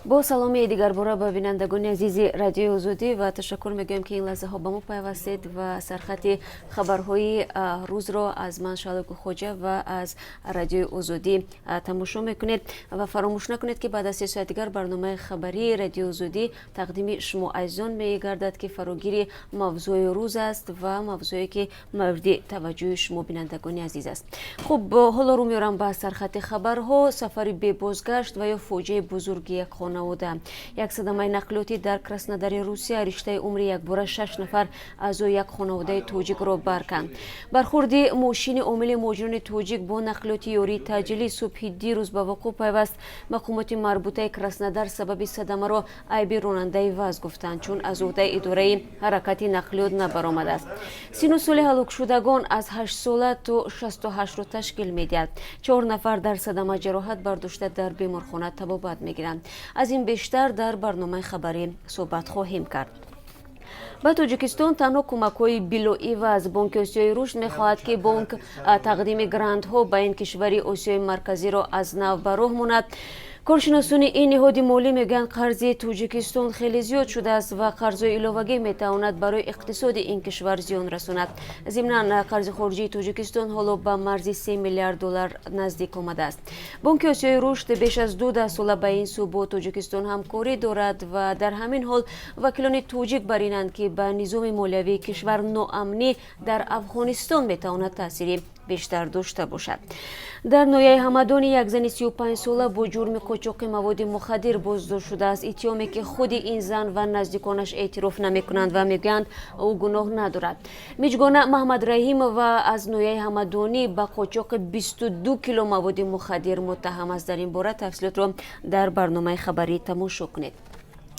Бо саломи дигарбора ба бинандагони азизи Радиои Озодӣ ва ташаккур мегӯям, ки ин лаҳзаҳо ба мо пайвастед ва сархати хабарҳои рӯзро аз ман, Шаҳло Гулхоҷа, ва аз Радиои Озодӣ тамошо мекунед. Ва фаромӯш накунед, ки баъд аз 3 соат дигар барномаи хабарии Радиои Озодӣ тақдими шумо азизон мегардад, ки фарогири мавзӯи рӯз аст ва мавзӯе, ки мавриди таваҷҷӯҳи шумо, бинандагони азиз, аст. Хуб, ҳоло рӯ меорам ба сархати хабарҳо. Сафари бебозгашт ва ё фоҷиаи бузурги як хонавода. Як садамаи нақлиётӣ дар Краснодари Русия риштаи умри якбора шаш нафар аъзои як хонаводаи тоҷикро барканд. Бархурди мошини омили муҳоҷирони тоҷик бо нақлиёти ёрии таъҷилӣ субҳи дирӯз ба вуқӯъ пайваст. Мақомоти марбутаи Краснодар сабаби садамаро айби ронандаи ВАЗ гуфтанд, чун аз уҳдаи идораи ҳаракати нақлиёт набаромадааст. Сину соли ҳалокшудагон аз 8-сола то 68-ро ташкил медиҳад. Чор нафар дар садама ҷароҳат бардошта, дар беморхона табобат мегиранд. Аз ин бештар дар барномаи хабарӣ суҳбат хоҳем кард. Ба Тоҷикистон танҳо кӯмакҳои билоиваз Бонки Осиёи Рушд мехоҳад, ки бонк тақдими грантҳо ба ин кишвари Осиёи Марказиро аз нав ба роҳ монад. Коршиносони ин ниҳоди молӣ мегӯянд, қарзи Тоҷикистон хеле зиёд шудааст ва қарзҳои иловагӣ метавонад барои иқтисоди ин кишвар зиён расонад. Зимнан, қарзи хориҷии Тоҷикистон ҳоло ба марзи 3 миллиард доллар наздик омадааст. Бонки Осиёи Рушд беш аз ду даҳсола ба ин сӯ бо Тоҷикистон ҳамкорӣ дорад ва дар ҳамин ҳол вакилони тоҷик бар инанд, ки ба низоми молиявии кишвар ноамнӣ дар Афғонистон метавонад таъсири бештар дошта бошад. Дар ноҳияи Ҳамадонӣ як зани 35-сола бо ҷурми қочоқи маводи мухаддир боздошт шудааст, иттиҳоме, ки худи ин зан ва наздиконаш эътироф намекунанд ва мегӯянд, ӯ гуноҳ надорад. Миҷгона Маҳмадраҳимова аз ноҳияи Ҳамадонӣ ба қочоқи 22 кило маводи мухаддир муттаҳам аст. Дар ин бора тафсилотро дар барномаи хабарӣ тамошо кунед.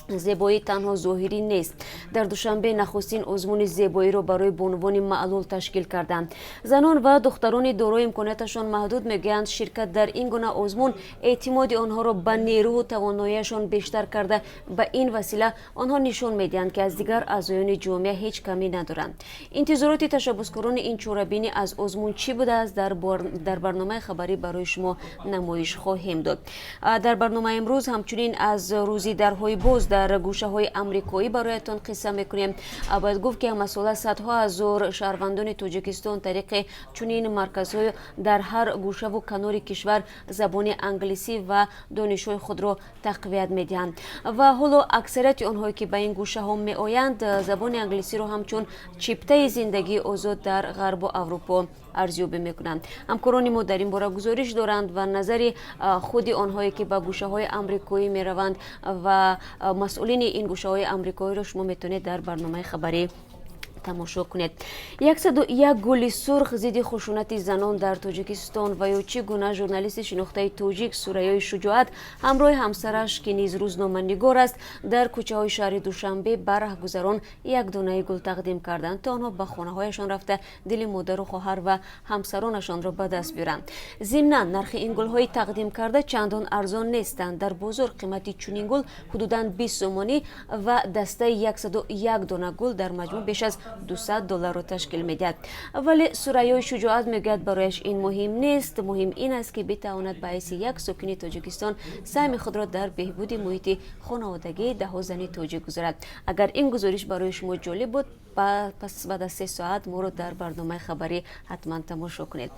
Зебоӣ танҳо зоҳирӣ нест. Дар Душанбе нахустин озмуни зебоиро барои бонувони маълул ташкил карданд. Занон ва духтарони дорои имконияташон маҳдуд мегӯянд, ширкат дар ин гуна озмун эътимоди онҳоро ба нерӯву тавоноияшон бештар карда, ба ин васила онҳо нишон медиҳанд, ки аз дигар аъзоёни ҷомеа ҳеҷ камӣ надоранд. Интизороти ташаббускорони ин чорабинӣ аз озмун чӣ будааст, дар барномаи хабарӣ барои шумо намоиш хоҳем дод. Дар барномаи имрӯз ҳамчунин аз рӯзи дарҳои боз дар гӯшаҳои амрикоӣ бароятон қисса мекунем. Бояд гуфт, ки ҳамасола садҳо ҳазор шаҳрвандони Тоҷикистон тариқи чунин марказҳо дар ҳар гӯшаву канори кишвар забони англисӣ ва донишҳои худро тақвият медиҳанд. Ва ҳоло аксарияти онҳое, ки ба ин гӯшаҳо меоянд, забони англисиро ҳамчун чиптаи зиндагии озод дар Ғарбу Аврупо арзёбӣ мекунанд. Ҳамкорони мо дар ин бора гузориш доранд ва назари худи онҳое, ки ба гӯшаҳои амрикоӣ мераванд, ва масъулини ин гӯшаҳои амрикоиро шумо метавонед дар барномаи хабарӣ тамошо кунед. 101 гули сурх зидди хушунати занон дар Тоҷикистон ва ё чӣ гуна журналисти шинохтаи тоҷик Сурайёи Шуҷоат ҳамроҳи ҳамсараш, ки низ рӯзноманигор аст, дар кӯчаҳои шаҳри Душанбе ба раҳгузарон як донаи гул тақдим карданд, то онҳо ба хонаҳояшон рафта, дили модару хоҳар ва ҳамсаронашонро ба даст биёранд. Зимнан, нархи ин гулҳои тақдим карда чандон арзон нестанд. Дар бозор қимати чунин гул ҳудудан 20 сомонӣ ва дастаи 101 дона гул дар маҷмӯъ беш аз 200 долларро ташкил медиҳад. Вале Сурайёи Шуҷоат мегӯяд, барояш ин муҳим нест, муҳим ин аст, ки битавонад ба ҳайси як сокини Тоҷикистон саҳми худро дар беҳбуди муҳити хонаводагии даҳо зани тоҷик гузорад. Агар ин гузориш барои шумо ҷолиб буд, пас баъд аз 3 соат моро дар барномаи хабарӣ ҳатман тамошо кунед.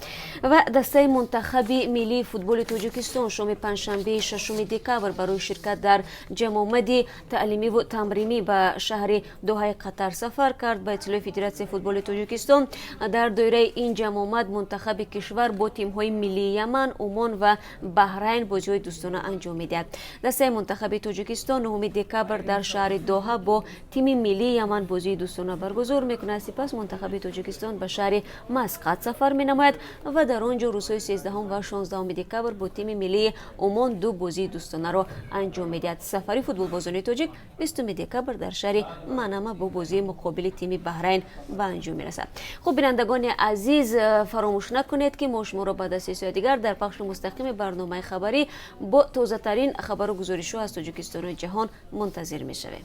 Ва дастаи мунтахаби миллии футболи Тоҷикистон шоми панҷшанбеи 6 декабр барои ширкат дар ҷамъомади таълимиву тамринӣ ба шаҳри Доҳаи Қатар сафар кард. Ба иттилои Федератсияи футболи Тоҷикистон, дар доираи ин ҷамъомад мунтахаби кишвар бо тимҳои миллии Яман, Умон ва Баҳрайн бозиҳои дӯстона анҷом медиҳад. Дастаи мунтахаби Тоҷикистон 9 декабр дар шаҳри Доҳа бо тими миллии Яман бозии дӯстона баргузор мекунад. Сипас мунтахаби Тоҷикистон ба шаҳри Масқат сафар менамояд ва дар он ҷо рӯзҳои 13 ва 16 декабр бо тими миллии Умон ду бозии дӯстонаро анҷом медиҳад. Сафари футболбозони тоҷик 20 декабр дар шаҳри Манама бо бозии муқобили тими Баҳрайн ба анҷом мерасад. Хуб, бинандагони азиз, фаромӯш накунед, ки мо шуморо баъд аз 3 соати дигар дар пахши мустақими барномаи хабарӣ бо тозатарин хабару гузоришҳо аз Тоҷикистону ҷаҳон мунтазир мешавем.